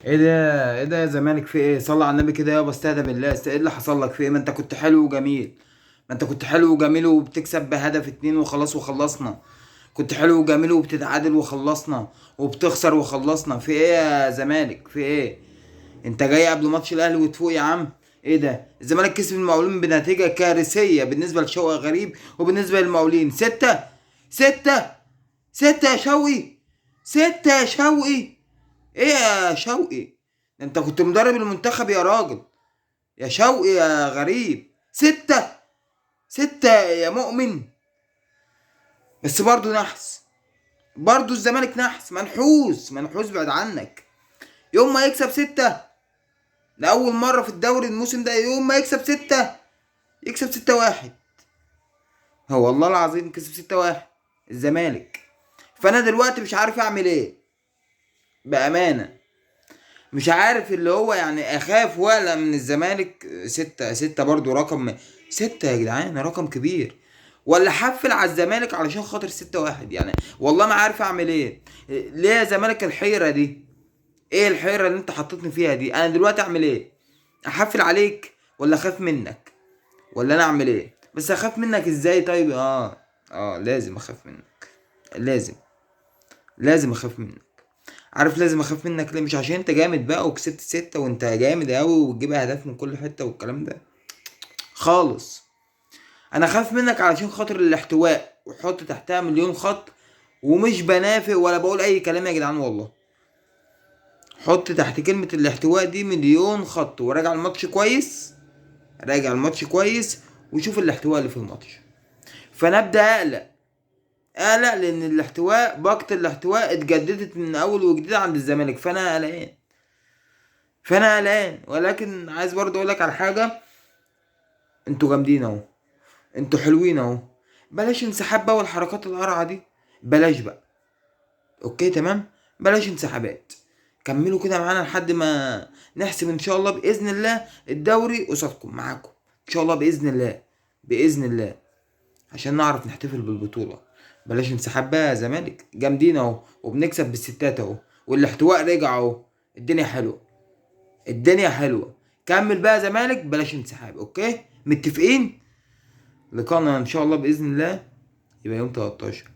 ايه ده؟ ايه ده يا زمالك؟ في ايه؟ صلى على النبي كده يابا، استهدى بالله. ايه اللي حصل لك؟ في ايه؟ ما انت كنت حلو وجميل، ما انت كنت حلو وجميل وبتكسب بهدف 2 وخلاص وخلصنا. كنت حلو وجميل وبتتعادل وخلصنا، وبتخسر وخلصنا. في ايه يا زمالك؟ في ايه؟ انت جاي قبل ماتش الاهلي وتفوق يا عم؟ ايه ده؟ الزمالك كسب المقاولين بنتيجة كارثية بالنسبة لشوقي غريب وبالنسبة للمقاولين. 6 6 6 يا شوقي، 6 يا شوقي. ايه يا شوقي؟ ده انت كنت مدرب المنتخب يا راجل، يا شوقي يا غريب. 6 6 يا مؤمن. بس برضو نحس، برضو الزمالك نحس، منحوس منحوس بعد عنك. يوم ما يكسب 6 لأول مرة في الدوري الموسم ده، يوم ما يكسب 6 يكسب 6-1. هو والله العظيم كسب 6-1 الزمالك. فأنا دلوقتي مش عارف أعمل إيه بأمانة، مش عارف اللي هو يعني أخاف ولا من الزمالك. 6 برضو رقم، 6 يا جدعان رقم كبير، ولا حفل على الزمالك علشان خاطر 6-1؟ يعني والله ما عارف أعمل إيه. ليه يا زمالك الحيرة دي؟ إيه الحيرة اللي أنت حطيتني فيها دي؟ أنا دلوقتي أعمل إيه؟ أحفل عليك ولا أخاف منك؟ ولا أنا أعمل إيه؟ بس أخاف منك إزاي طيب؟ لازم أخاف منك، لازم أخاف منك. عارف لازم أخاف منك ليه؟ مش عشان أنت جامد بقى وكسبت 6 وأنت جامد أوي وتجيب أهداف من كل حتة والكلام ده خالص. أنا أخاف منك علشان خاطر الاحتواء، وحط تحتها مليون خط، ومش بنافق ولا بقول أي كلام يا جدعان والله. حط تحت كلمة الاحتواء دي مليون خط، وراجع الماتش كويس، راجع الماتش كويس وشوف الاحتواء اللي في الماتش. فانا ابدا اقلق، اقلق لان الاحتواء، باقة الاحتواء اتجددت من اول وجديد عند الزمالك، فانا قلقان، فانا قلقان. ولكن عايز برضه اقول لك على حاجة، انتوا جامدين اهو، انتوا حلوين اهو، بلاش انسحاب بقى والحركات القرعة دي، بلاش بقى. okay تمام، بلاش انسحابات، كملوا كده معانا لحد ما نحسم ان شاء الله باذن الله الدوري قصادكم معاكم ان شاء الله باذن الله، باذن الله، عشان نعرف نحتفل بالبطولة. بلاش انسحاب بقى يا زمالك، جامدين اهو وبنكسب بالستات اهو، والاحتواء رجع اهو، الدنيا حلوة، الدنيا حلوة. كمل بقى يا زمالك، بلاش انسحاب. okay متفقين؟ لقاءنا ان شاء الله باذن الله يبقى يوم 13.